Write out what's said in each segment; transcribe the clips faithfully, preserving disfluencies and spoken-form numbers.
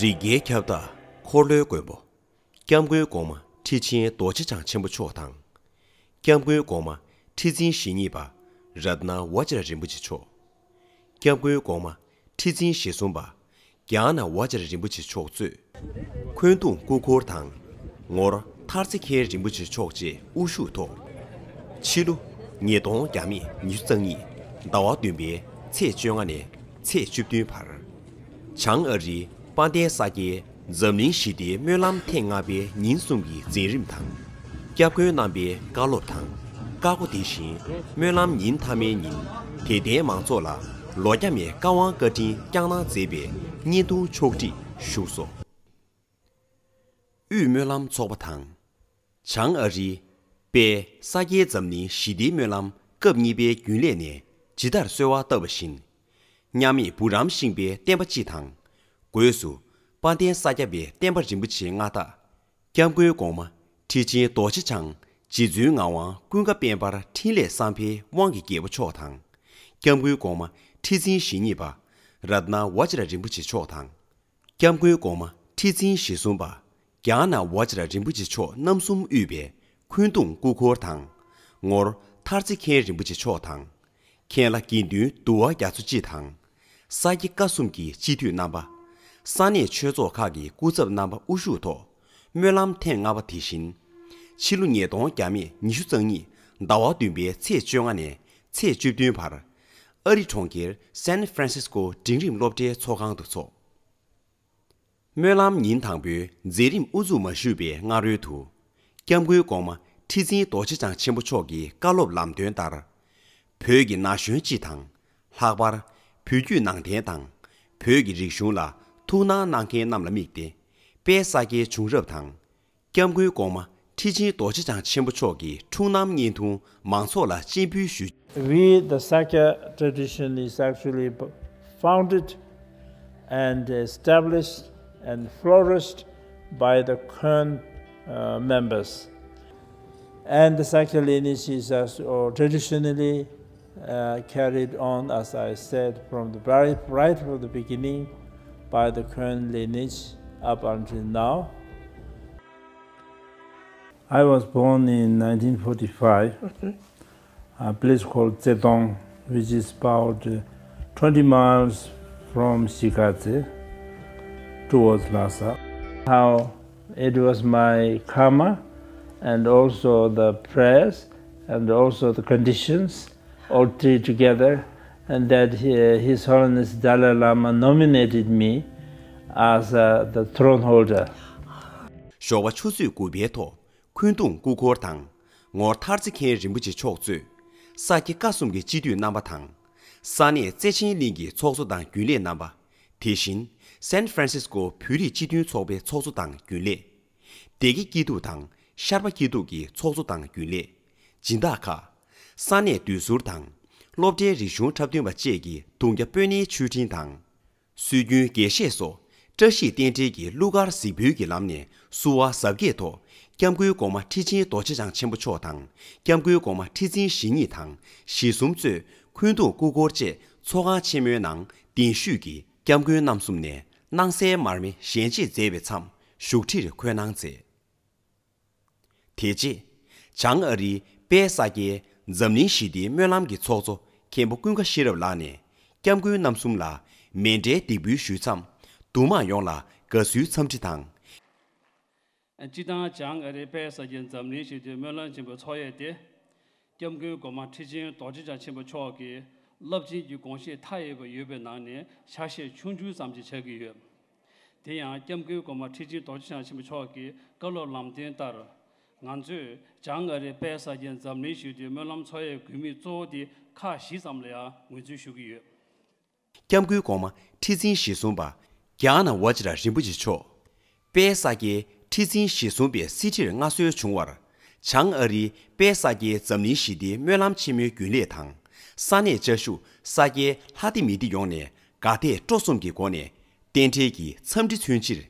རི་རྒྱལ་ཁྱབ་བདག་འཁོར་ལོའི་མགོན་པོ། སྐྱབས་མགོན་གོང་མ་ཁྲི་ཆེན་རྡོ་རྗེ་འཆང་ཆེན་པོ་མཆོག་དང་། སྐྱབས་མགོན་གོང་མ་ཁྲི་འཛིན་ཞེ་གཉིས་པ་རཏྣ་ཝ་ཇི་ར་རིན་པོ་ཆེ་མཆོག་སྐྱབས་མགོན་གོང་མ་ཁྲི་འཛིན་ཞེ་གསུམ་པ་གྱ་ན་ཝ་ཇི་ར་རིན་པོ་ཆེ་མཆོག་གཙོས། འཁོན་གདུང་སྐུ་འཁོར་དང་། ངོར་མཐར་རྩེ་མཁན་རིན་པོ་ཆེ་མཆོག་བཅས་དབུ་བཞུགས་ཐོག་ཕྱི་ལོ་ཉིས་སྟོང་བརྒྱ་མེད་ཉི་ཤུ་རྩ་གཉིས་ཟླ་བ་བདུན་པའི་ཚེས་བཅོ་ལྔ་ནས་ཚེས་བཅུ་བདུན་བར། བྱང་ཨ་རིའི་དཔལ་ལྡན་ས་སྐྱའི་འཛམ་གླིང་ཞི་བདེའི་སྨོན་ལམ་ཐེངས་ལྔ་པའི་ཉིན་གསུམ་གྱི་མཛད་རིམ་དང་། སྐྱབས་མགོན་རྣམ་པའི་བཀའ་སློབ་དང་བཀའ་བསྒོ། དེ་བཞིན་སྨོན་ལམ་ཉིན་མཐའ་མའི་ཉིན་དད་ལྡན་མང་ཚོགས་ལ་ལོ་བརྒྱ་མའི་བཀའ་དབང་བཀའ་དྲིན་བསྐྱངས་གནང་མཛད་པའི་བརྙན་ཐུང་ཕྱོགས་སྒྲིག་ཞུས་སོ། དབུས་སྨོན་ལམ་ཚོགས་པ་དང་། བྱང་ཨ་རིའི་དཔལ་ས་སྐྱའི་འཛམ་གླིང་ཞི་བདེའི་སྨོན་ལམ་སྐབས་གཉིས་པའི་རྒྱུན་ལས་ནས་ཇི་ལྟར་གསོལ་བ་བཏབ་པ་བཞིན། མཉམ་མེད་བུ་རམ་ཤིང་པའི་བསྟན་པ་སྤྱི་དང་། སྒོས་སུ་དཔལ་ལྡན་ས་སྐྱ་པའི་བསྟན་པ་རིན་པོ་ཆེ་མངའ་བདག་སྐྱབས་མགོན་གོང་མ་ཁྲི་ཆེན་རྡོ་རྗེ་འཆང་རྗེ་བཙུན་ངག་དབང་ཀུན་དགའ་དཔལ་འབར་འཕྲིན་ལས་བསམ་འཕེལ་དབང་གི་རྒྱལ་པོ་མཆོག་དང་། སྐྱབས་མགོན་གོང་མ་ཁྲི་འཛིན་ཞེ་གཉིས་པ་རཏྣ་ཝ་ཇི་ར་རིན་པོ་ཆེ་མཆོག་དང་། སྐྱབས་མགོན་གོང་མ་ཁྲི་འཛིན་ཞེ་གསུམ་པ་གྱ་ན་ཝ་ཇི་ར་རིན་པོ་ཆེ་མཆོག་རྣམ་གསུམ་དབུས་པའི་འཁོན་གདུང་སྐུ་འཁོར་དང་། ངོར་མཐར་རྩེ་མཁན་རིན་པོ་ཆེ་མཆོག་དང་། མཁན་བླ་དགེ་འདུན་འདུལ་བ་རྒྱ་མཚོ་སྤྱི་དང་། ས་སྐྱ་བཀའ་གསུམ་གྱི་སྤྱི་འཐུས་རྣམ་པ། ས་གནས་ཆོས་ཚོགས་ཁག་གི་སྐུ་ཚབ་རྣམ་པ་དབུ་བཞུགས་ཐོག་སྨོན་ལམ་ཐེངས་ལྔ་པ་དེ་བཞིན། ཕྱི་ལོ་ཉིས་སྟོང་བརྒྱ་མེད་ཉི་ཤུ་རྩ་གཉིས་ཟླ་བ་བདུན་པའི་ཚེས་བཅོ་ལྔ་ནས་ཚེས་བཅུ་བདུན་བར། ཨ་རི་གྲོང་ཁྱེར་སན་ཧྥ་རན་སིས་ཀོ་འབྲིང་རིམ་སློབ་གྲྭའི་ཚོགས་ཁང་དུ་འཚོགས། སྨོན་ལམ་ཉིན་དང་པོའི་མཛད་རིམ་དབུ་འཛུགས་མ་ཞུས་པའི་སྔ་རོལ་དུ། སྐྱབས་མགོན་གོང་མ་ཁྲི་འཛིན་རྡོ་རྗེ་འཆང་ཆེན་པོ་མཆོག་གི་བཀའ་སློབ་ལམ་སྟོན་ལྟར། བོད་ཀྱི་ན་གཞོན་སྤྱི་དང་། ལྷག་པར་བོད་བརྒྱུད་ནང་བསྟན་དང་། བོད་ཀྱི་རིག་གཞུང་ལ་ཐུགས་སྣང་གནང་མཁན་རྣམས་ལ་དམིགས་ཏེ། དཔལ་ས་སྐྱའི་བྱུང་རབས་དང་། སྐྱབས་མགོན་གོང་མ་ཁྲི་ཆེན་རྡོ་རྗེ་འཆང་ཆེན་པོ་མཆོག་གི་འཁྲུངས་རྣམ་བརྙན་ཐུང་མང་ཚོགས་ལ་སྤྱན་འབུལ་ཞུས། We, the Sakya tradition, is actually b- founded and established and flourished by the Kön uh, members. And the Sakya lineage is as, uh, traditionally uh, carried on, as I said, from the very, right from the beginning by the Kön lineage up until now. I was born in nineteen forty-five, a place called Tsetong, which is about uh, twenty miles from Shikatse towards Lhasa. How it was my karma and also the prayers and also the conditions all three together, and that he, His Holiness Dalai Lama nominated me as uh, the throne holder. ཞོགས་པ་ཆུ་ཚོད་དགུ་པའི་ཐོག་འཁོན་གདུང་སྐུ་འཁོར་དང་། ངོར་མཐར་རྩེ་མཁན་རིན་པོ་ཆེ་མཆོག་གཙོས་ས་སྐྱ་བཀའ་གསུམ་གྱི་སྤྱི་འཐུས་རྣམ་པ་དང་། ས་གནས་རྩེ་ཆེན་གླིང་གི་ཚོགས་གཙོ་དང་རྒྱུན་ལས་རྣམ་པ། དེ་བཞིན་སན་ཧྥ་རན་སིས་ཀོ་བོད་རིགས་སྤྱི་མཐུན་ཚོགས་པའི་ཚོགས་གཙོ་དང་རྒྱུན་ལས། སྡེ་དགེ་སྐྱིད་སྡུག་དང་ཤར་པ་སྐྱིད་སྡུག་གི་ཚོགས་གཙོ་དང་རྒྱུན་ལས། སྦྱིན་བདག་ཁག་ས་གནས་འདུས་ཟུར་དང་། སློབ་གྲྭའི་རིག་གཞུང་འཁྲབ་སྟོན་པ་བཅས་ཀྱི་གདུང་རྒྱ་སྤོས་སྣེའི་མཆོད་སྤྲིན་དང་། སྲོལ་རྒྱུན་དགེ་བཤེས་སོགས་བཀྲ་ཤིས་རྟེན་འབྲེལ་གྱི་གླུ་གར་གཟིགས་འབུལ་གྱི་ལམ་ནས་བསུ་བ་གཟབ་རྒྱས་ཐོག་སྐྱབས་མགོན་གོང་མ་ཁྲི་ཆེན་རྡོ་རྗེ་འཆང་ཆེན་པོ་མཆོག་དང་། སྐྱབས་མགོན་གོང་མ་ཁྲི་འཛིན་ཞེ་གཉིས་དང་ཞེ་གསུམ་གཙོས་འཁོན་གདུང་སྐུ་འཁོར་བཅས་ཚོགས་ཁང་ཆེན་མོའི་ནང་གདན་ཞུས་ཀྱིས་སྐྱབས་མགོན་རྣམ་གསུམ་ནས་སྣང་གསལ་མར་མེ་ཞལ་འབྱེད་མཛད་པའི་མཚམས་བཞུགས་ཁྲིར་འཁོད་གནང་མཛད། དེ་རྗེས། བྱང་ཨ་རིའི་དཔལ་ས་སྐྱའི་འཛམ་གླིང་ཞི་བདེའི་སྨོན་ལམ་གྱི་ཚོགས་གཙོ་མཁན་པོ་ཀུན་དགའ་ཤེས་རབ་ལགས་ནས་སྐྱབས་མགོན་རྣམ་གསུམ་ལ་མཎྜལ་འདེགས་འབུལ་ཞུས་མཚམས། འདུ་མང་ཡོངས་ལ་དགའ་བསུའི་འཚམས་འདྲི་དང་། སྤྱིར་བཏང་བྱང་ཨ་རིའི་དཔལ་ས་སྐྱའི་འཛམ་གླིང་ཞི་བདེའི་སྨོན་ལམ་ཆེན་པོའི་ཚོགས་ཡས་དེ། སྐྱབས་མགོན་གོང་མ་ཁྲི་ཆེན་རྡོ་རྗེ་འཆང་ཆེན་པོ་མཆོག་གིས་རླབས་ཆེན་གྱི་དགོངས་བཞེད་མཐའ་ཡས་པ་ཡོད་པའི་ནང་ནས་ཆ་ཤས་ཆུང་ཆུང་ཙམ་ཞིག་ཆགས་ཀྱི་ཡོད། དེ་ཡང་སྐྱབས་མགོན་གོང་མ་ཁྲི་ཆེན་རྡོ་རྗེ་འཆང་ཆེན་པོ་མཆོག་གི་བཀའ་སློབ་ལམ་སྟོན་ལྟར། ང་ཚོས་བྱང་ཨ་རིའི་དཔལ་ས་སྐྱའི་འཛམ་གླིང་ཞི་བདེའི་སྨོན་ལམ་ཚོགས་ཡས་དགོས་དམིགས་གཙོ་བོ་དེ་ཁག་བཞི་ཙམ་ལ་ཡང་ངོས་འཛིན་ཞུ་གི་ཡོད། སྐྱབས་མགོན་གོང་མ་ཁྲི་འཛིན་ཞེ་གསུམ་པ་གྱ་ན་ཝ་ཇི་ར་རིན་པོ་ཆེ་མཆོག་དཔལ་ས་སྐྱའི་ཁྲི་འཛིན་ཞེ་གསུམ་པའི་གསེར་ཁྲིར་མངའ་གསོལ་བྱུང་བར། བྱང་ཨ་རིའི་དཔལ་ས་སྐྱའི་འཛམ་གླིང་ཞི་བདེའི་སྨོན་ལམ་ཆེན་མོའི་རྒྱུན་ལས་དང་། ས་གནས་བཅའ་བཞུགས་ས་སྐྱའི་ལྷ་སྡེ་མི་སྡེ་ཡོངས་ནས་དགའ་དད་སྤྲོ་གསུམ་གྱི་སྒོ་ནས་རྟེན་འབྲེལ་གྱི་འཚམས་འདྲི་མཚོན་ཕྱིར་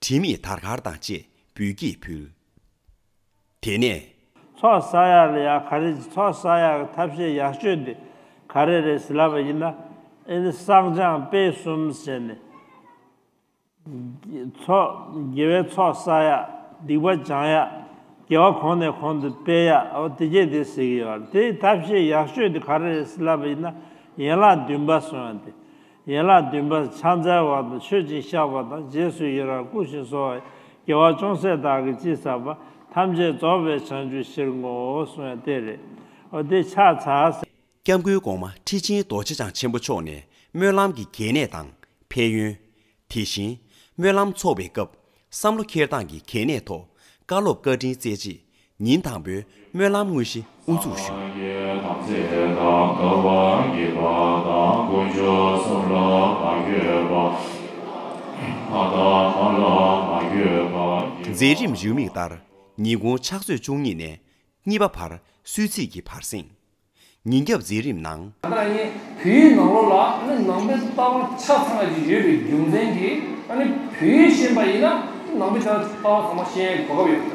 དྲི་མེད་དར་དཀར་དང་བཅས་འབུལ་སྐྱེས་ཕུལ། དེ་ནས། ཚོགས་བསགས་ཡག་ལ་ཡ་ག་རེ་ཚོགས་བསགས་ཡག་གི་ཐབས་ཤེས་ཡག་ཤོས་དེ་ག་རེ་རེད་ཟེར་ལབ་པ་ཡིན་ན། ཨེ་ནི་བསགས་སྦྱང་སྤེལ་གསུམ་ཟེར་ནས། ཚོགས་དགེ་བའི་ཚོགས་བསགས་ཡ། སྡིག་པ་སྦྱང་ཡ། དགེ་བ་གོང་ནས་གོང་དུ་སྤེལ་ཡ། འོ་དེ་གྱད་དེ་ཟེར་གྱི་ཡོད་རེད། དེའི་ཐབས་ཤེས་ཡག་ཤོས་དེ་ག་རེ་རེད་ཟེར་ལབ་པ་ཡིན་ན། ཡན་ལག་བདུན་པ་གསུངས་ཡ་དེ། ཡན་ལག་བདུན་པ་ཕྱག་འཚལ་བ་དང་མཆོད་ཅིང་བཤགས་པ་དང་རྗེས་སུ་ཡི་རང་བསྐུལ་ཞིང་གསོལ་བ་ཡི། དགེ་བ་ཅུང་ཟད་བདག་གིས་ཅི་བསགས་པ། ཐམས་ཅད་རྫོགས་པའི་བྱང་ཆུབ་ཕྱིར་བསྔོའོ་གསུངས་ཡ་དེ་རེད། འོ་དེ་ཕྱག་འཚལ་ཟེར། སྐྱབས་མགོན་གོང་མ་ཁྲི་ཆེན་རྡོ་རྗེ་འཆང་ཆེན་པོ་མཆོག་ནས་སྨོན་ལམ་གྱི་གལ་གནད་དང་ཕན་ཡོན། དེ་བཞིན་སྨོན་ལམ་འཚོགས་པའི་སྐབས་བསམ་བློ་འཁྱེར་སྟངས་ཀྱི་གལ་གནད་ཐོག་བཀའ་སློབ་བཀའ་དྲིན་སྩལ་རྗེས་ཉིན་དང་པོའི་སྨོན་ལམ་དངོས་གཞི་དབུ་འཛུགས་ཞུས། མཛད་རིམ་རེའུ་མིག་ལྟར་ཉིན་གུང་ཕྱག་ཚོད་བཅུ་གཉིས་ནས་གཉིས་པ་བར་གསོལ་ཚིགས་ཀྱི་བར་གསེང་། ཉིན་རྒྱབ་མཛད་རིམ་ནང་། ད་ལྟ་ངས་བོད་ཡིག་ནང་ལོགས་ལ་ཨ་ནི་ནང་པའི་ལྟ་བ་ཆ་ཚང་བ་ཞིག་ཡོད་པའི་རྒྱུ་མཚན་གྱིས། ཨ་ནི་བོད་ཡིག་ཤེས་པ་ཡིན་ན་ནང་པའི་ལྟ་བ་ཚང་མ་ཤེས་གོ་སྐབས་ཡོད།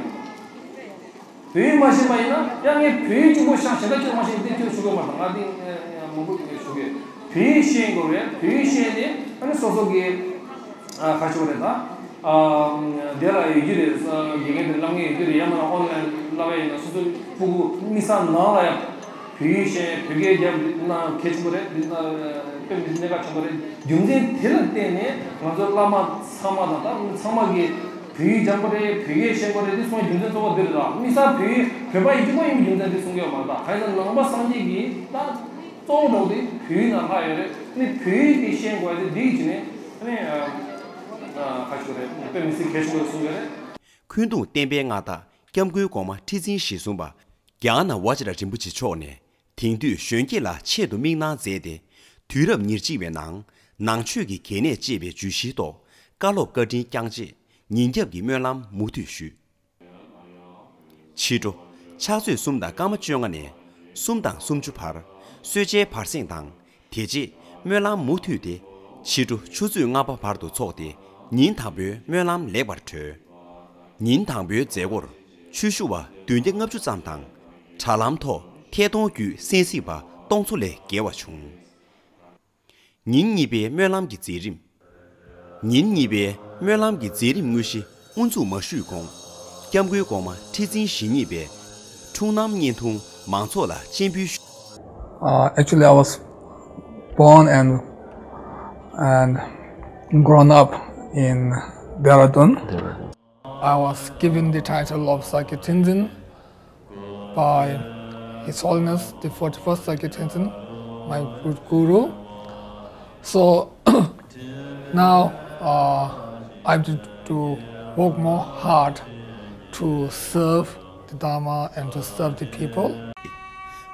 བོད་ཡིག་མ་ཤེས་པ་ཡིན་ན་ཡང་ངས་བོད་ཡིག་གཅིག་པོ་ཤེས་གཞན་དག་ཅི་མ་ཤེས་འདི་ཁྱོད་ཆོ་ག་མ་དང་ང་འདི་མང་པོ་ཞིག་ཆོ་ག་བོད་ཡིག་ཤེས་དགོས་རེད། བོད་ཡིག་ཤེས་ཏེ་ཨ་ནི་སོ་སོ་གི་ཨ་ཁ་ཆོ་རེད་ད། ཨ་དེ་ལ་ཡོད་རྒྱུ་རེད། དགེ་རྒན་དེ་བསླབ་ངེས་ཡོད་རྒྱུ་རེད། ཡང་མིན་ན་ཨོན་ལའིན་བསླབ་ཡ་ཡིན་ན་སོ་སོའི་སྤུ་གུ་དམིགས་བསལ་ནང་ལ་ཡང་བོད་ཡིག་ཤེས་བོད་སྐད་རྒྱབ་འདི་ན་གལ་ཆེན་པོ་རེད། འདི་ན་དཔེ་མི་སྲིད་གནད་འགག་ཆེན་པོ་རེད། རྒྱུ་མཚན་དེ་ལ་བརྟེན་ནས་ང་ཚོ་བླ་མ་ཚང་མ་དང་ད་ཚང་མ་གིས་བོད་ཡིག་སྦྱང་དགོས་རེད། བོད་སྐད་ཤེས་དགོས་རེད། འདི་གསུང་བའི་རྒྱུ་མཚན་གཙོ་བོ་འདི་རེད་ད། དམིགས་བསལ་བོད་ཡིག་བོད་པ་ཡིན་གཅིག་པོ་ཡིན་པའི་རྒྱུ་མཚན་འདི་གསུང་གི་ཡོད་མ་རེད་ད། གང་ཡིན་ན་ནང་པ་སངས་རྒྱས་ཀྱི་ད་གཙོ་བོ་འདྲ་བོ་དེ་བོད་ཡིག་ནང་ལྷག་ཡོད་རེད། ནི་བོད་ཡིག་དེ་ཤེས་དགོས་དེ་འདི་གི་བྱས་ནས་ནི་ཁ་ཤོ་རེད། དཔེ་མི་སྲིད་གལ་ཆེན་པོ་རེད་གསུང་གི་རེད། འཁོན་གདུང་བསྟན་པའི་མངའ་བདག་སྐྱབས་མགོན་གོང་མ་ཁྲི་འཛིན་ཞེ་གསུམ་པ་ཛྙཱ་ན་ཝཱ་ཅི་ར་རིན་པོ་ཆེ་མཆོག་ནས་དེང་དུས་གཞོན་སྐྱེས་ལ་ཆེད་དུ་དམིགས་གནང་མཛད་དེ། དུས་རབས་ཉེར་གཅིག་པའི་ནང་ནང་ཆོས་ཀྱི་གལ་གནད་ཅེས་པའི་བརྗོད་གཞིའི་ཐོག་བཀའ་སློབ་བཀའ་དྲིན་བསྐྱངས་རྗེས་ཉིན་རྒྱབ་ཀྱི་སྨོན་ལམ་མུ་མཐུད་ཞུས། ཕྱི་དྲོ་ཕྱག་ཚོད་གསུམ་དང་སྐར་མ་བཅོ་ལྔ་ནས་གསུམ་དང་སུམ་ཅུ་བར་གསོལ་ཇའི་བར་གསེང་དང་། དེ་རྗེས་སྨོན་ལམ་མུ་མཐུད་དེ་ཕྱི་དྲོ་ཆུ་ཚོད་ལྔ་པ་བར་དུ་འཚོགས་ཏེ་ཉིན་དང་པོའི་སྨོན་ལམ་ལེགས་པར་གྲོལ། ཉིན་དང་པོའི་མཛད་སྒོར་ཆོས་ཞུ་བ་བདུན་བརྒྱ་ལྔ་བཅུ་ཙམ་དང་། དྲ་ལམ་ཐོག་ཐད་གཏོང་བརྒྱུད་གསན་གཟིགས་པ་སྟོང་ཚོ་ལས་བརྒལ་བ་བྱུང་། ཉིན་གཉིས་པའི་སྨོན་ལམ་གྱི་མཛད་རིམ། ཉིན་གཉིས་པའི་སྨོན་ལམ་གྱི་མཛད་རིམ་དངོས་གཞི་དབུ་འཛུགས་མ་ཞུས་གོང་། སྐྱབས་མགོན་གོང་མ་ཁྲི་འཛིན་ཞེ་གཉིས་པས་འཁྲུངས་རྣམ་བརྙན་ཐུང་མང་ཚོགས་ལ་སྤྱན་འབུལ་ཞུས། Uh, actually, I was born and and grown up in Dehradun. I was given the title of Sakya Tenzin by His Holiness the forty-first Sakya Tenzin, my good guru. So now uh, I have to, to work more hard to serve the Dharma and to serve the people.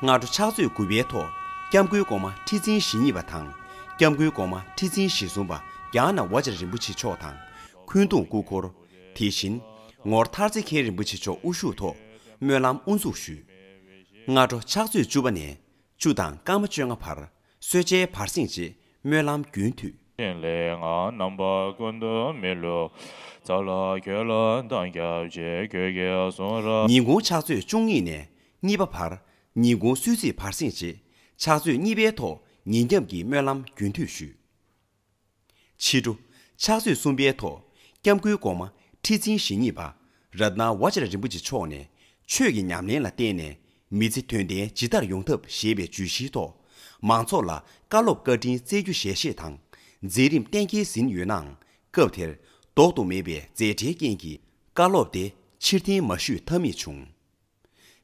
སྔ་དྲོ་ཕྱག་ཚོད་དགུ་པའི་ཐོག་སྐྱབས་མགོན་གོང་མ་ཁྲི་འཛིན་ཞེ་གཉིས་པ་དང་། སྐྱབས་མགོན་གོང་མ་ཁྲི་འཛིན་ཞེ་གསུམ་པ་ཛྙཱ་ན་ཝཱ་ཅི་ར་རིན་པོ་ཆེ་མཆོག་དང་། འཁོན་གདུང་སྐུ་འཁོར། དེ་བཞིན་ངོར་མཐར་རྩེ་མཁན་རིན་པོ་ཆེ་མཆོག་དབུ་བཞུགས་ཐོག་སྨོན་ལམ་དབུ་འཛུགས་ཞུས། སྔ་དྲོ་ཕྱག་ཚོད་བཅུ་པ་ནས་བཅུ་དང་སྐར་མ་བཅོ་ལྔ་བར་གསོལ་ཇའི་བར་གསེང་རྗེས་སྨོན་ལམ་རྒྱུན་མཐུད། ལས་ངན་རྣམ་པ་ཀུན་ཏུ་མི་བསླུ། རྩ་ལ་ཁྱོད་ལ་འདང་རྒྱབ་ཅེས་ཁྱོད་ཀྱིས་གསུང་རབ། ཉིན་གུང་ཕྱག་ཚོད་བཅུ་གཉིས་ནས་གཉིས་པ་བར་ཉིན་གུང་གསོལ་ཚིགས་བར་གསེང་རྗེས་ཕྱག་ཚོད་གཉིས་པའི་ཐོག་ཉིན་རྒྱབ་ཀྱི་སྨོན་ལམ་རྒྱུན་མཐུད་ཞུས། ཕྱི་དྲོ་ཕྱག་ཚོད་གསུམ་པའི་ཐོག་སྐྱབས་མགོན་གོང་མ་ཁྲི་འཛིན་ཞེ་གཉིས་པ་རཏྣ་ཝ་ཅི་ར་རིན་པོ་ཆེ་མཆོག་ནས་ཆོས་ཀྱི་ཉམས་ལེན་ལ་བརྟེན་ནས་མི་ཚེ་དོན་ལྡན་ཇི་ལྟར་ཡོང་ཐབས་ཞེས་པའི་བརྗོད་གཞིའི་ཐོག་མང་ཚོགས་ལ་བཀའ་སློབ་བཀའ་དྲིན་སྩལ་རྒྱུ་ཞལ་བཞེས་དང་མཛད་རིམ་གཏན་འཁེལ་ཟིན་ཡོད་ནའང་སྐབས་དེར་ལྡོག་ཏུ་མེད་པའི་མཛད་བྲེལ་རྐྱེན་གྱིས་བཀའ་སློབ་དེ་ཕྱིར་འཐེན་མ་ཞུས་ཐབས་མེད་བྱུང་།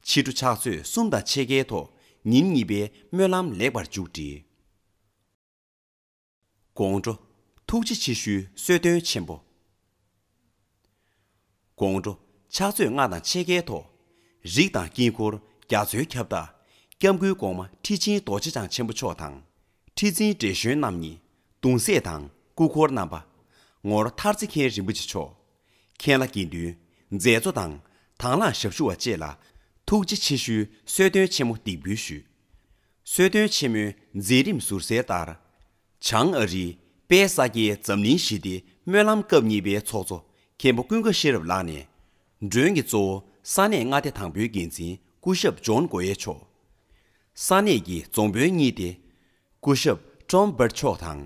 ཕྱི་དྲོ་ཕྱག་ཚོད་གསུམ་དང་ཕྱེད་ཀའི་ཐོག་ཉིན་གཉིས་པའི་སྨོན་ལམ་ལེགས་པར་མཇུག་བསྒྲིལ། དགོང་དྲོ་ཐུགས་རྗེ་ཆེ་ཞུའི་གསོལ་སྟོན་ཆེན་པོ། དགོང་དྲོ་ཕྱག་ཚོད་ལྔ་དང་ཕྱེད་ཀའི་ཐོག་རིགས་དང་དཀྱིལ་འཁོར་རྒྱ་མཚོའི་ཁྱབ་བདག་སྐྱབས་མགོན་གོང་མ་ཁྲི་ཆེན་རྡོ་རྗེ་འཆང་ཆེན་པོ་མཆོག་དང་། ཁྲི་འཛིན་བགྲེས་གཞོན་རྣམ་གཉིས། གདུང་སྲས་དང་སྐུ་འཁོར་རྣམ་པ། ངོར་མཐར་རྩེ་མཁན་རིན་པོ་ཆེ་མཆོག་མཁན་བླ་དགེ་འདུན། མཛད་གཙོ་དང་དང་བླངས་ཞབས་ཞུ་བ་བཅས་ལ་ཐུགས་རྗེ་ཆེ་ཞུའི་གསོལ་སྟོན་ཆེན་མོ་འདེགས་འབུལ་ཞུས། གསོལ་སྟོན་ཆེན་མོའི་མཛད་རིམ་ཟུར་གསལ་ལྟར། བྱང་ཨ་རིའི་དཔལ་ས་སྐྱའི་འཛམ་གླིང་ཞི་བདེའི་སྨོན་ལམ་སྐབས་གཉིས་པའི་ཚོགས་གཙོ་མཁན་པོ་ཀུན་དགའ་ཤེས་རབ་ལགས་ནས། མགྲོན་གྱི་གཙོ་བོ་ས་གནས་མངའ་སྡེ་དང་པོའི་འགན་འཛིན་སྐུ་ཞབས་ཇོན་གོ་ཡེ་མཆོག་ས་གནས་ཀྱི་རྫོང་དཔོན་གཉིས་ཏེ། སྐུ་ཞབས་ཀྲོམ་བར་མཆོག་དང་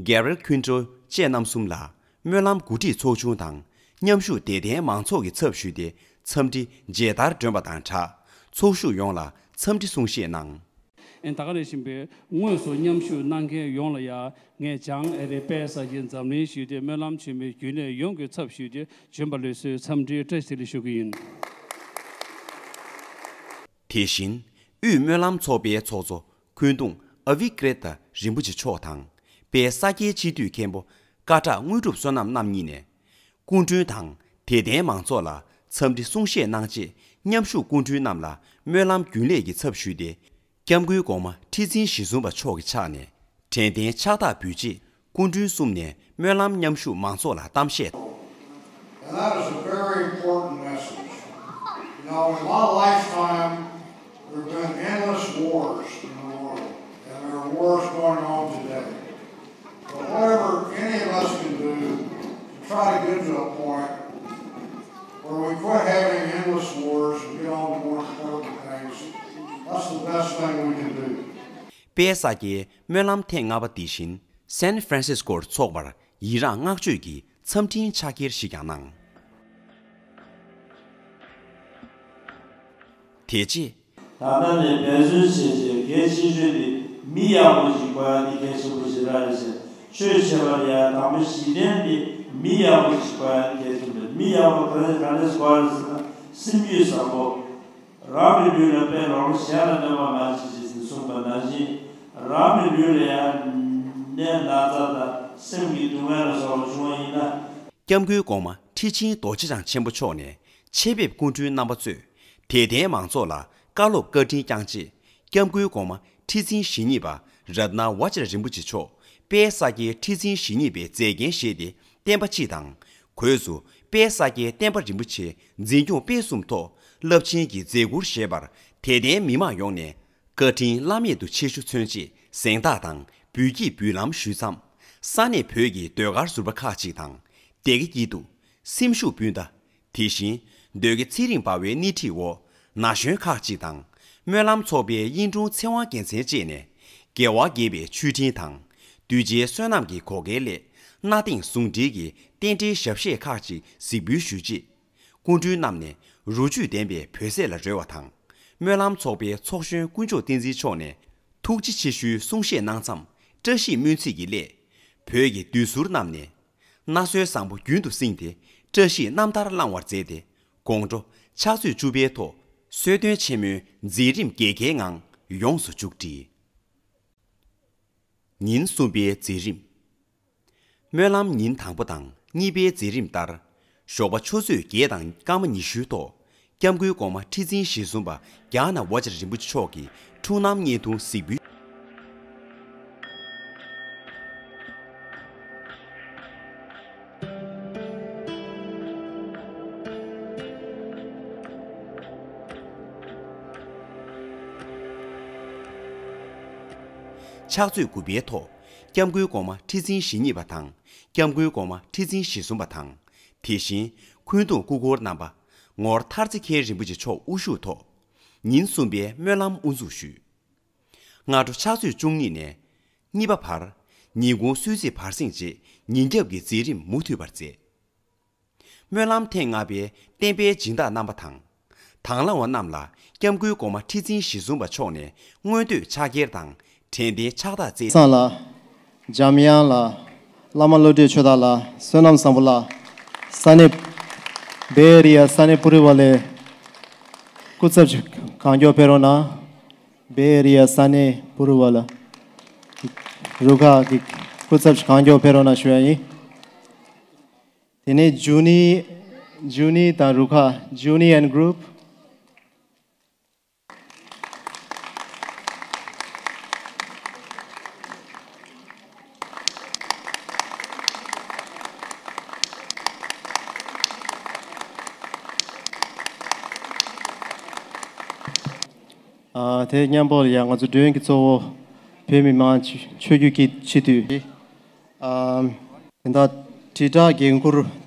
གེ་རལ་ཁུན་ཀྲོ་བཅས་རྣམ་གསུམ་ལ་ སྨོན་ལམ་འགོ་ཁྲིད་ཚོགས་ཆུང་དང་མཉམ་ཞུགས་དད་ལྡན་མང་ཚོགས་ཀྱི་ཚབ་ཞུས་ཏེ་འཚམས་འདྲི་མཇལ་དར་སྒྲོན་པ་དང་སྦྲགས་ཚོགས་ཞུགས་ཡོངས་ལ་འཚམས་འདྲི་གསུང་བཤད་གནང་། ཨེ་ད་ག་ནས་བཞིན་པའི་དངོས་སུ་མཉམ་ཞུགས་གནང་མཁན་ཡོངས་ལ་ཡང་ངས་བྱང་ཨེ་རི་དཔལ་ས་སྐྱའི་འཛམ་གླིང་ཞུས་ཏེ་སྨོན་ལམ་ཆེན་མོའི་རྒྱུན་ལས་ཡོངས་ཀྱི་ཚབ་ཞུས་ཏེ་བྱོན་པ་ལེགས་སོའི་འཚམས་འདྲིའི་བཀྲ་ཤིས་བདེ་ལེགས་ཞུ་གི་ཡིན། དེ་བཞིན་དབུས་སྨོན་ལམ་ཚོགས་པའི་ཚོགས་གཙོ་འཁོན་གདུང་ཨ་བི་ཀྲེ་ཏ་རིན་པོ་ཆེ་མཆོག་དང་དཔལ་ས་སྐྱའི་སྤྱི་འཐུས་མཁན་པོ་ཀ་བྲག་དངོས་གྲུབ་བསོད་ནམས་རྣམ་གཉིས་ནས། སྐུ་མགྲོན་དང་དད་ལྡན་མང་ཚོགས་ལ་འཚམས་འདྲི་གསུང་བཤད་གནང་རྗེས་མཉམ་ཞུགས་སྐུ་མགྲོན་རྣམས་ལ་སྨོན་ལམ་རྒྱུན་ལས་ཀྱི་ཚབ་ཞུས་ཏེ། སྐྱབས་མགོན་གོང་མ་ཁྲི་འཛིན་ཞེ་གསུམ་པ་མཆོག་གི་ཕྱག་ནས་དྲན་རྟེན་ཕྱག་རྟགས་འབུལ་རྗེས་སྐུ་མགྲོན་གསུམ་ནས་སྨོན་ལམ་མཉམ་ཞུགས་མང་ཚོགས་ལ་གཏམ་བཤད། And that is a very important message. You know, in my lifetime, there have been endless wars in the world, and there are wars going on today. But whatever any of us can do to try to get to a point where we quit having endless wars and get on to more important things, that's the best thing we can do. དཔལ་ས་སྐྱའི་སྨོན་ལམ་ཐེངས་ལྔ་པ་འདི་བཞིན་སན་ཧྥ་རན་སིས་ཀོར་འཚོགས་པར་ཡི་རངས་བསྔགས་བརྗོད་ཀྱི་འཚམས་འཕྲིན་ཕྱག་འཁྱེར་ཞིག་ཀྱང་གནང་། དེ་རྗེས། ད་ལྟ་ནས་འབད་བརྩོན་བྱས་རྗེས་གལ་ཆེ་ཤོས་དེ་མི་ཡག་པོ་ཞིག་དགོས་ཡ་དེ་གལ་ཆེན་པོ་ཞེ་དྲག་རེད་ཟེར། ཆོས་བྱེད་པར་ཡང་དང་པོ་གཞི་རྟེན་དེ་མི་ཡག་པོ་ཞིག་དགོས་ཡ་དེ་གལ་ཆེན་པོ་རེད། མི་ཡག་པོ་ག་རེ་ག་རེ་དགོས་རེད་ཟེར་ན་སེམས་རྒྱུད་བཟང་པོ། རང་གི་ལུས་ལ་དཔེ་ལོག་གཞན་ལ་གནོད་པ་མ་བྱེད་ཅིག་ཟེར་གསུངས་པ་ནང་བཞིན་རང་གི་ལུས་ལ་ཡང་ནད་ན་ཚ་དང་སེམས་ཀྱི་སྡུག་བསྔལ་ལ་སོགས་པ་བྱུང་བ་ཡིན་ན། སྐྱབས་མགོན་གོང་མ་ཁྲི་ཆེན་རྡོ་རྗེ་འཆང་ཆེན་པོ་མཆོག་ནས་ཆེད་ཕེབས་སྐུ་མགྲོན་རྣམ་པ་གཙོས་དད་ལྡན་མང་ཚོགས་ལ་བཀའ་སློབ་བཀའ་དྲིན་བསྐྱངས་རྗེས་སྐྱབས་མགོན་གོང་མ་ཁྲི་འཛིན་ཞེ་གཉིས་པ་རཏྣ་བཛྲ་རིན་པོ་ཆེ་མཆོག་དཔལ་ས་སྐྱའི་ཁྲི་འཛིན་ཞེ་གཉིས་པའི་མཛད་འགན་བཞེས་ཏེ་བསྟན་པ་སྤྱི་དང་། སྒོས་སུ་དཔལ་ས་སྐྱའི་བསྟན་པ་རིན་པོ་ཆེ་འཛིན་སྐྱོང་སྤེལ་གསུམ་ཐོག་རླབས་ཆེན་གྱི་མཛད་ཁུར་བཞེས་པར་དད་ལྡན་མི་མང་ཡོངས་ནས་བཀའ་དྲིན་བླ་མེད་དུ་ཆེ་ཞུ་མཚོན་ཆེད་གཟེངས་རྟགས་དང་འབུལ་སྐྱེས་འབུལ་ལམ་ཞུས་མཚམས། ས་གནས་བོད་ཀྱི་ཟློས་གར་ཟུར་པ་ཁག་ཅིག་དང་སྡེ་དགེ་སྐྱིད་སྡུག་སེམས་ཤུགས་སྤུན་ཟླ། དེ་བཞིན་ཟློས་དགེ་ཚེ་རིང་འབར་བའི་སྣེ་ཁྲིད་འོག་ན་གཞོན་ཁག་ཅིག་དང་སྨོན་ལམ་ཚོགས་པའི་དབྱིན་དྲུང་ཚེ་དབང་རྒྱལ་མཚན་བཅས་ནས་རྒྱལ་བ་དགྱེས་པའི་མཆོད་སྤྲིན་དང་། གདུལ་བྱའི་བསོད་ནམས་ཀྱི་བགོ་སྐལ་སླད་གནའ་དེང་ཟུང་འབྲེལ་གྱི་རྟེན་འབྲེལ་ཞབས་གཞས་ཁག་ཅིག་གཟིགས་འབུལ་ཞུས་རྗེས། སྐུ་མགྲོན་རྣམས་ནས་རོ་བཅུད་ལྡན་པའི་བོད་ཟས་ལ་རོལ་བ་དང་། སྨོན་ལམ་ཚོགས་པའི་ཚོགས་གཞོན་དཀོན་མཆོག་བསྟན་འཛིན་མཆོག་ནས་ཐུགས་རྗེ་ཆེ་ཞུའི་གསུང་བཤད་གནང་མཚམས་བཀྲ་ཤིས་སྨོན་ཚིག་གི་སླད། བོད་ཀྱི་བདུད་ཟུར་རྣམས་ནས། མནའ་གསོལ་བཟང་པོ་རྒྱུན་དུ་བསྲིངས་ཏེ་བཀྲ་ཤིས་རྣམ་ཐར་བླང་བར་མཛད་དེ། དགོང་དྲོ་ཕྱག་ཚོད་བཅུ་པའི་ཐོག་གསོལ་སྟོན་ཆེན་མོའི་མཛད་རིམ་རྒྱལ་ཁའི་ངང་ཡོངས་སུ་མཇུག་སྒྲིལ། ཉིན་གསུམ་པའི་མཛད་རིམ། སྨོན་ལམ་ཉིན་དང་པོ་དང་གཉིས་པའི་མཛད་རིམ་ལྟར། ཞོགས་པ་ཆུ་ཚོད་བརྒྱད་དང་སྐར་མ་ཉི་ཤུའི་ཐོག་སྐྱབས་མགོན་གོང་མ་ཁྲི་འཛིན་ཞེ་གསུམ་པ་རཏྣ་བཛྲ་རིན་པོ་ཆེ་མཆོག་གི་འཁྲུངས་རྣམ་བརྙན་ཐུང་གཟིགས་འབུལ། ཕྱག་ཚོད་དགུ་པའི་ཐོག་སྐྱབས་མགོན་གོང་མ་ཁྲི་འཛིན་ཞེ་གཉིས་པ་དང་། སྐྱབས་མགོན་གོང་མ་ཁྲི་འཛིན་ཞེ་གསུམ་པ་དང་། དེ་བཞིན་འཁོན་གདུང་སྐུ་འཁོར་རྣམ་པ་ངོར་མཐར་རྩེ་མཁན་རིན་པོ་ཆེ་མཆོག་དབུ་བཞུགས་ཐོག་ཉིན་གསུམ་པའི་སྨོན་ལམ་དབུ་འཛུགས་ཞུས། སྔ་དྲོ་ཕྱག་ཚོད་བཅུ་གཉིས་ནས་གཉིས་པ་བར་ཉིན་གུང་གསོལ་ཚིགས་བར་གསེང་རྗེས་ཉིན་རྒྱབ་ཀྱི་མཛད་རིམ་མུ་མཐུད་པར་མཛད། སྨོན་ལམ་ཐེངས་ལྔ་པའི་བསྟན་པའི་སྦྱིན་བདག་རྣམ་པ་དང་། དང་བླངས་པ་རྣམས་ལ་སྐྱབས་མགོན་གོང་མ་ཁྲི་འཛིན་ཞེ་གསུམ་པ་མཆོག་ནས་མངོན་བསྟོད་ཕྱག་འཁྱེར་དང་དྲན་རྟེན་ཕྱག་རྟགས་བསྩལ། ཚང་ལ། འཇམ་དབྱངས་ལ། བླ་མ་བློ་གྲོས་ཆོས་གྲགས་ལ་བསོད་ནམས་བཟང་པོ་ལ། ས་གནས། བེ་ཨེ་རི་ཡ་ས་གནས་པུ་རི་ཝ་ལའི་སྐུ་ཚབ་ཅིག་གང་མགྱོགས་ཕེབས་རོགས་གནང་། བེ་ཨེ་རི་ཡ་ས་གནས་པུ་རི་ཝ་ལ་རུ་ཁག་གི་སྐུ་ཚབ་ཅིག་གང་མགྱོགས་ཕེབས་རོགས་གནང་ཞུ་ཡ་ཡིན། དེ་ནས་ཇུ་ནི། ཇུ་ནི་དང་རུ་ཁག Junie and group། ཨ། དེ་མཉམ་པོ་ལ་ཡང་ང་ཚོ་མགྲོན་གྱི་གཙོ་བོ་བོད་མི་མང་ཆོས་བརྒྱུད་ཀྱི་སྤྱི་འཐུས། ཨ། ད་ལྟ་དྲིལ་བསྒྲགས་འགན་འཁུར་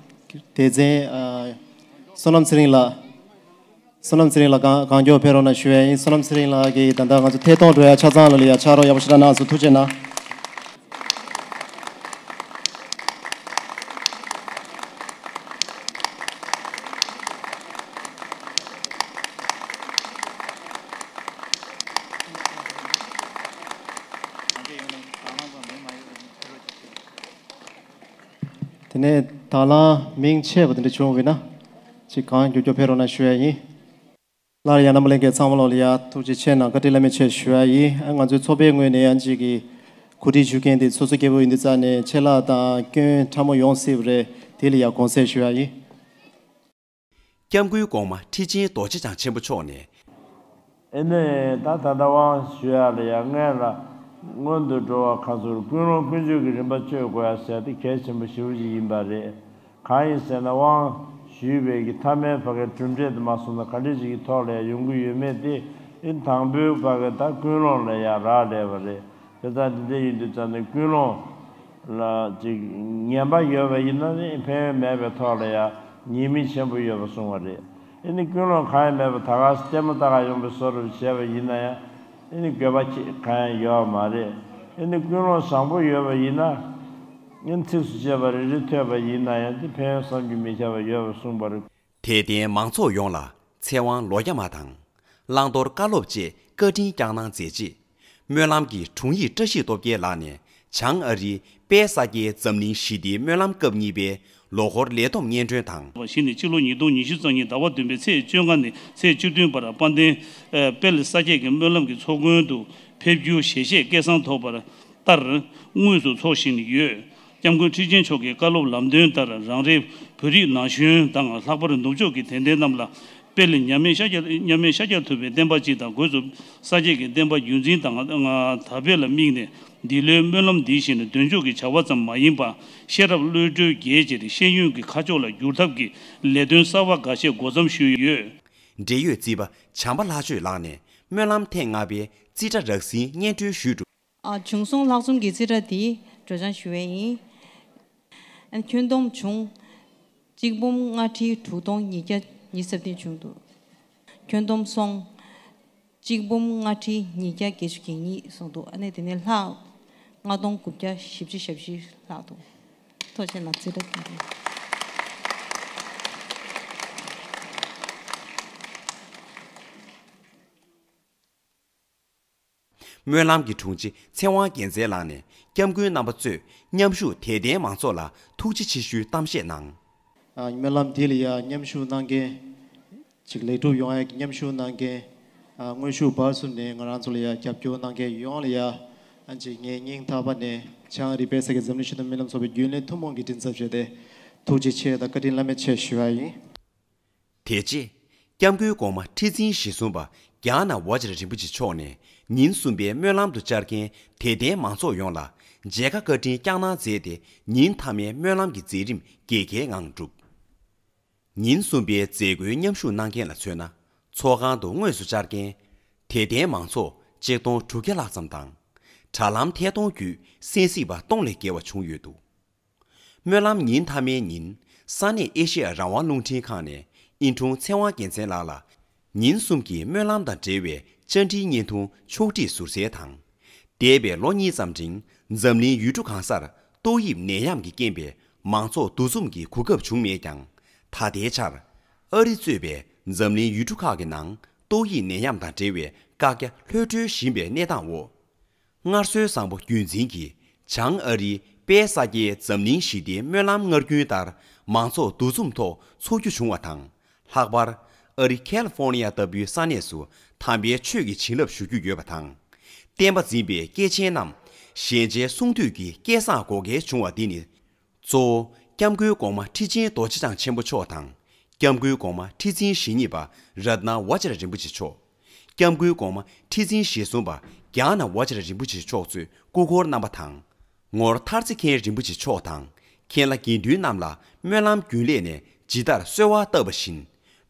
སྡེ་ཚན། ཨ། བསོད་ནམས་ཚེ་རིང་ལགས། བསོད་ནམས་ཚེ་རིང་ལགས་གང་གང་མགྱོགས་ཕེབས་རོགས་གནང་ཞུ་ཡ་ཡིན། བསོད་ནམས་ཚེ་རིང་ལགས་ཀྱིས་ད་ལྟ་ང་ཚོ་ཐད་གཏོང་འགྲོ་ཡ་ཆ་ཚང་ལ་ལ་ཡ་ཕྱག་རོགས་ཡག་པོ་ཞེ་དྲག་གནང་སོང་། ཐུགས་རྗེ་གནང་། ནས་ད་ལ་མིང་ཆད་པ་དེ་འདྲ་བྱུང་བས་ན་ཅིག་གང་མགྱོགས་མགྱོགས་ཕེབས་རོགས་གནང་ཞུ་ཡ་ཡིན། སླར་ཡང་རྣམ་པ་ལྷན་རྒྱས་ཚང་མ་ལོག་ལ་ཡ་ཐུགས་རྗེ་ཆེ་གནང་། བཀའ་དྲིན་བླ་མེད་ཆེ་ཞུ་ཡ་ཡིན། ཨ་ང་ཚོའི་ཚོགས་པའི་ངོས་ནས་ཡང་ཅིག་གི་གོ་སྒྲིག་ཞུ་མཁན་དེ་སོ་སོ་སྐྱེ་བོ་ཡིན་དུས་ཙང་ནས་ཆད་ལྷག་དང་སྐྱོན་ཕྲ་མོ་ཡོང་སྲིད་པ་རེད། དེ་ལ་ཡ་དགོངས་སེལ་ཞུ་ཡ་ཡིན། སྐྱབས་མགོན་གོང་མ་ཁྲི་ཆེན་རྡོ་རྗེ་འཆང་ཆེན་པོ་མཆོག་ནས། ཨེ་ནས་ད་ད་ལྟ་དབང་ཞུ་ཡག་ལ་ཡང་སྔོན་ལ་སྔོན་དུ་འགྲོ་བ་ཁ་ཚུར་ཀུན་སློང་ཀུན་སྤྱོད་ཀྱི་རིམ་པ་གཅོད་དགོས་ཡ་ཟེར་དེ་གལ་ཆེན་པོ་ཞེ་པོ་ཅིག་ཡིན་པ་རེད། གང་ཡིན་ཟེར་ན་དབང་ཞུས་པའི་གི་མཐའ་མའི་བར་གའི་གྲུབ་འབྲས་དུ་མ་སོང་ན་ག་འདྲ་ཞིག་གི་ཐོག་ལ་ཡང་ཡོང་གི་ཡོད་མེད་དེ་ཨེ་དང་པོའི་བར་གའི་ད་ཀུན་སློང་ལ་ཡང་རག་ལས་པ་རེད། དེ་ལྟར་འདི་འདྲ་ཡིན་དུས་ཙམ་ནས་ཀུན་སློང་ལ་ཅིག་ངན་པ་ཡོད་པ་ཡིན་ན་ནི་ཕན་ཡོན་མེད་པའི་ཐོག་ལ་ཡང་ཉེས་དམིགས་ཆེན་པོ་ཡོད་པ་གསུངས་པ་རེད། ཨེ་ནི་ཀུན་སློང་གང་ཡང་མེད་པ་ད་ག་ལྟད་མོ་ལྟ་ག་ཡོང་པའི་བཟོ་འདྲ་བྱས་པ་ཡིན་ན་ཡང་ཨེ་ནི་དགོས་པ་ཅིག་གང་ཡང་ཡོད་མ་རེད། ཨེ་ནི་ཀུན་སློང་བཟང་པོ་ཡོད་པ་ཡིན་ན་ཨེ་ནི་ཚིགས་སུ་བཅད་པ་རེ་རེ་ཐོས་པ་ཡིན་ན་ཡང་དེ་ཕན་ཡོན་བསམ་གྱིས་མི་ཁྱབ་པ་ཡོད་པ་གསུངས་པ་རེད། དད་ལྡན་མང་ཚོགས་ཡོངས་ལ་ཚེ་དབང་ལོ་བརྒྱ་མ་དང་། བླང་དོར་བཀའ་སློབ་བཅས་བཀའ་དྲིན་བསྐྱངས་གནང་མཛད་རྗེས། སྨོན་ལམ་གྱི་དྲུང་ཡིག་བཀྲ་ཤིས་སྟོབས་རྒྱལ་ལགས་ནས་བྱང་ཨ་རིའི་དཔལ་ས་སྐྱའི་འཛམ་གླིང་ཞི་བདེའི་སྨོན་ལམ་སྐབས་གཉིས་པའི་ལོ་འཁོར་ལས་བསྡོམས་སྙན་སྒྲོན་དང་། བཞི་ནས་ཕྱི་ལོ་ཉིས་སྟོང་ཉི་ཤུ་རྩ་གཉིས་ཟླ་བ་བདུན་པའི་ཚེས་བཅོ་ལྔ་ནས་ཚེས་བཅུ་བདུན་བར་དཔལ་ལྡན་དཔལ་ས་སྐྱ་གི་སྨོན་ལམ་གྱི་ཚོགས་མགོན་དུ་ཕེབས་རྒྱུ་ཞལ་བཞེས་སྐལ་བཟང་ཐོབ་པར། ལྟར་དངོས་སུ་འཚོགས་བཞིན་ཡོད། སྐྱབས་མགོན་ཁྲི་ཆེན་མཆོག་གི་བཀའ་སློབ་ལམ་སྟོན་ལྟར་རང་རེའི་བོད་རིགས་ན་གཞོན་དང་ལྷག་པར་ནུབ་ཕྱོགས་ཀྱི་དད་ལྡན་རྣམས་ལ་དཔལ་མཉམ་མེད་ཤཱཀྱ་མཉམ་མེད་ཤཱཀྱ་ཐུབ་པའི་བསྟན་པ་སྤྱི་དང་སྒོས་སུ་ས་སྐྱ་ཀྱི་བསྟན་པ་རྒྱུན་འཛིན་དང་དར་སྤེལ་ལ་དམིགས་ནས་འདི་ལོའི་སྨོན་ལམ་འདི་བཞིན་དོན་མཆོག་གི་བྱ་བ་ཙམ་མ་ཡིན་པར་ཤེས་རབ་བློ་གྲོས་རྒྱས་ཕྱིར་ཤེས་ཡོན་གྱི་ཁ་ཕྱོགས་ལ་བསྒྱུར་ཐབས་ཀྱི་ལས་དོན་གསར་བ་འགའ་ཤས་འགོ་བརྩམས་ཞུས་ཡོད། འབྲེལ་ཡོད་རྩིས་པ་བྱམས་པ་ལྷ་ཆོས་ལགས་ནས་སྨོན་ལམ་ཐེངས་ལྔ་པའི་རྩིས་ཁྲ་རགས་ཟིན་སྙན་སྒྲོན་ཞུས་འདུག། ཨ། བྱུང་སོང་། ལྷག་རྩོམ་གྱི་རྩིས་ཁྲ་འདི་སྒྲོག་སྦྱང་ཞུ་བ་ཡིན། ཨ། ཁྱོན་བསྡོམས་བྱུང་། གཅིག་འབུམ་ལྔ་ཁྲི་དྲུག་སྟོང་ཉིས་བརྒྱ་ཉི་ཤུ་རྩ་བདུན་བྱུང་འདུག། ཁྱོན་བསྡོམས་སོང་། གཅིག་འབུམ་ལྔ་ཁྲི་ཉིས་བརྒྱ་བརྒྱད་ཅུ་གྱ་གཉིས་སོང་འདུག། ཨ་ནི་དེ་ནས་ལྷག་ལྔ་སྟོང་དགུ་བརྒྱ་བཞི་བཅུ་ཞེ་བཞི་ལྷག་འདུག། ཐུགས་རྗེ་ཆེ་གནང་། རྩིས་ཁྲ་འདི་རེད། སྨོན་ལམ་གྱི་དྲུང་ཆེ་ཚེ་དབང་རྒྱལ་མཚན་ལགས་ནས་སྐྱབས་མགོན་རྣམ་པ་གཙོས་མཉམ་ཞུགས་དད་ལྡན་མང་ཚོགས་ལ་ཐུགས་རྗེ་ཆེ་ཞུའི་གཏམ་བཤད་གནང་། ཨ། སྨོན་ལམ་འདི་ལ་ཡ་མཉམ་ཞུགས་གནང་མཁན། ཅིག་ལེགས་གྲུབ་ཡོང་ཡ་གི་མཉམ་ཞུགས་གནང་མཁན། ཨ། དངོས་ཤུགས་སྦར་གསུམ་ནས་ང་རང་ཚོ་ལ་ཡ་རྒྱབ་སྐྱོར་གནང་མཁན་ཡོངས་ལ་ཡ། ཨ། ཅིག་ངའི་སྙིང་ཐག་པ་ནས་བྱང་ཨ་རིའི་དཔལ་ས་སྐྱ་འཛམ་གླིང་ཞི་བདེ་སྨོན་ལམ་ཚོགས་པའི་རྒྱུན་ལས་ཐུན་མོང་གི་མགྲིན་ཚབ་བྱས་ཏེ་ཐུགས་རྗེ་ཆེ་དང་བཀའ་དྲིན་བླ་མེད་ཆེ་ཞུ་བ་ཡིན། དེ་རྗེས་སྐྱབས་མགོན་གོང་མ་ཁྲི་འཛིན་ཞེ་གསུམ་པ་གྱ་ན་ཝ་ཅར་རིན་པོ་ཆེ་མཆོག་ནས་ཉིན་གསུམ་པའི་སྨོན་ལམ་དུ་བཅར་མཁན་དད་ལྡན་མང་ཚོགས་ཡོངས་ལ་མཇལ་ཁ་བཀའ་དྲིན་བསྐྱངས་གནང་མཛད་དེ་ཉིན་མཐའ་མའི་སྨོན་ལམ་གྱི་མཛད་རིམ་རྒྱལ་ཁའི་ངང་གྲུབ། ཉིན་གསུམ་པའི་མཛད་སྒོའི་མཉམ་ཞུགས་གནང་མཁན་ལ་མཚོན་ན་ཚོགས་ཁང་དུ་དངོས་སུ་བཅར་མཁན་དད་ལྡན་མང་ཚོགས་ཆིག་སྟོང་དྲུག་བརྒྱ་ལྷག་ཙམ་དང་། དྲ་ལམ་ཐད་གཏོང་བརྒྱུད་གསན་གཟིགས་པ་སྟོང་ལས་བརྒལ་བ་བྱུང་ཡོད་འདུག། སྨོན་ལམ་ཉིན་མཐའ་མའི་ཉིན་ས་གནས་ཨེ་ཤེ་ཡ་རང་དབང་རླུང་འཕྲིན་ཁང་ནས་ཨིན་དྲུང་ཚེ་དབང་རྒྱལ་མཚན་ལགས་ལ་ཉིན་གསུམ་གྱི་སྨོན་ལམ་དང་འབྲེལ་བའི་བཅར་འདྲིའི་བརྙན་ཐུང་ཕྱོགས་བསྒྲིགས་ཟུར་གསལ་དང་། འདས་པའི་ལོ་གཉིས་ཙམ་རིང་འཛམ་གླིང་ཡུལ་གྲུ་གང་སར་ཏོག་དབྱིབས་ནད་ཡམས་ཀྱི་རྐྱེན་པས་མང་ཚོགས་འདུ་འཛོམས་ཀྱི་གོ་སྐབས་བྱུང་མེད་ཀྱང་། ད་ལྟའི་ཆར་ཨ་རི་གཙོས་པའི་འཛམ་གླིང་ཡུལ་གྲུ་ཁག་གི་ནང་ཏོག་དབྱིབས་ནད་ཡམས་དང་འབྲེལ་བའི་བཀག་རྒྱ་ལྷོད་འགྲོལ་བཞིན་པའི་གནས་སྟངས་འོག། སྔར་སྲོལ་བཟང་པོ་རྒྱུན་འཛིན་གྱིས་བྱང་ཨ་རིའི་དཔལ་ས་སྐྱའི་འཛམ་གླིང་ཞི་བདེའི་སྨོན་ལམ་སྔར་རྒྱུན་ལྟར་མང་ཚོགས་འདུ་འཛོམས་ཐོག་འཚོགས་རྒྱུ་བྱུང་བ་དང་། ལྷག་པར་ཨ་རི་ཁལ་ཧྥོར་ནི་ཡ་ལྟ་བུའི་ས་གནས་སུ་དམ་པའི་ཆོས་ཀྱི་བྱིན་རླབས་ཞུ་རྒྱུ་ཡོད་པ་དང་། བསྟན་པ་འཛིན་པའི་སྐྱེས་ཆེན་རྣམས་ཞལ་མཇལ་གསུང་ཐོས་ཀྱི་སྐལ་བཟང་དགོས་གལ་བྱུང་བ་འདི་ནི། གཙོ་བོ་སྐྱབས་མགོན་གོང་མ་ཁྲི་ཆེན་རྡོ་རྗེ་འཆང་ཆེན་པོ་མཆོག་དང་། སྐྱབས་མགོན་གོང་མ་ཁྲི་འཛིན་ཞེ་གཉིས་པ་རཏྣ་ཝ་ཅར་རིན་པོ་ཆེ་མཆོག། སྐྱབས་མགོན་གོང་མ་ཁྲི་འཛིན་ཞེ་གསུམ་པ་གྱ་ན་ཝ་ཅར་རིན་པོ་ཆེ་མཆོག་གཙོས་སྐུ་འཁོར་རྣམ་པ་དང་། ངོར་མཐར་རྩེ་མཁན་རིན་པོ་ཆེ་མཆོག་དང་། མཁན་བླ་དགེ་འདུན་རྣམས་ལ་སྨོན་ལམ་རྒྱུན་ལས་ནས་ཇི་ལྟར་གསོལ་བ་བཏབ་པ་བཞིན།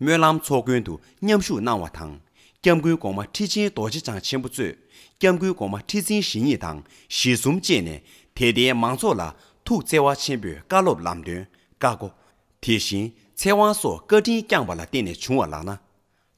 སྨོན་ལམ་ཚོགས་མགོན་དུ་མཉམ་ཞུགས་གནང་བ་དང་། སྐྱབས་མགོན་གོང་མ་ཁྲི་ཆེན་རྡོ་རྗེ་འཆང་ཆེན་པོ་གཙོས་སྐྱབས་མགོན་གོང་མ་ཁྲི་འཛིན་ཞེ་གཉིས་དང་ཞེ་གསུམ་བཅས་ནས་དད་ལྡན་མང་ཚོགས་ལ་ཐུགས་བརྩེ་བ་ཆེན་པོས་བཀའ་སློབ་ལམ་སྟོན། བཀའ་བསྒོ། དེ་བཞིན་ཚེ་དབང་སོགས་བཀའ་དྲིན་བསྐྱངས་པ་ལ་བརྟེན་ནས་བྱུང་བ་ལགས་ན།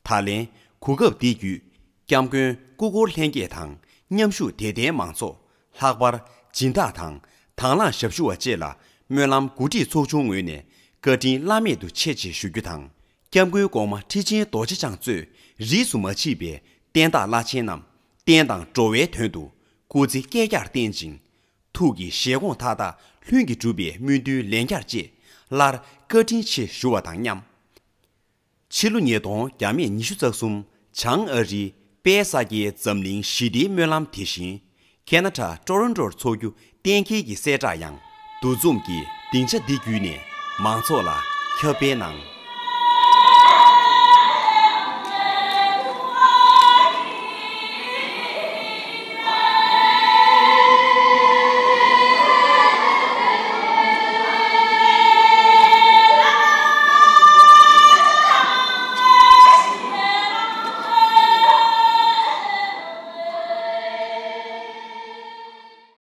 ད་ལན་གོ་སྐབས་འདི་བརྒྱུད་སྐྱབས་མགོན་སྐུ་འཁོར་ལྷན་རྒྱས་དང་མཉམ་ཞུགས་དད་ལྡན་མང་ཚོགས། ལྷག་པར་སྦྱིན་བདག་དང་དང་བླངས་ཞབས་ཞུ་བ་བཅས་ལ་སྨོན་ལམ་གོ་སྒྲིག་ཚོགས་ཆུང་ངོས་ནས་བཀའ་དྲིན་བླ་མེད་དུ་ཆེ་ཞེས་ཞུ་རྒྱུ་དང་། སྐྱབས་མགོན་གོང་མ་ཁྲི་ཆེན་རྡོ་རྗེ་འཆང་གཙོས་རིས་སུ་མ་མཆིས་པའི་བསྟན་བདག་བླ་ཆེན་རྣམས་བསྟན་དང་འགྲོ་བའི་དོན་དུ་སྐུ་ཚེ་བསྐལ་བརྒྱར་བརྟན་ཅིང་། ཐུགས་ཀྱི་བཞེད་དགོངས་མཐའ་དག་ ལྷུན་གྱིས་གྲུབ་པའི་སྨོན་འདུན་ལན་བརྒྱར་བཅས་སླར་བཀའ་དྲིན་ཆེ་ཞུ་བ་དང་མཉམ། ཕྱི་ལོ་ཉིས་སྟོང་བརྒྱ་མེད་ཉི་ཤུ་རྩ་གསུམ་བྱང་ཨ་རིའི་པེ་ས་ཀྱི་འཛམ་གླིང་ཞི་བདེའི་སྨོན་ལམ་དེ་བཞིན་ཁེ་ན་ཌ་ཊོ་རོན་ཊོར་འཚོགས་རྒྱུ་གཏན་འཁེལ་གྱི་གསལ་བསྒྲགས་ཡང་འདུ་འཛོམས་ཀྱི་སྡིངས་ཆ་འདི་བརྒྱུད་ནས་མང་ཚོགས་ལ་ཁྱབ་སྤེལ་གནང་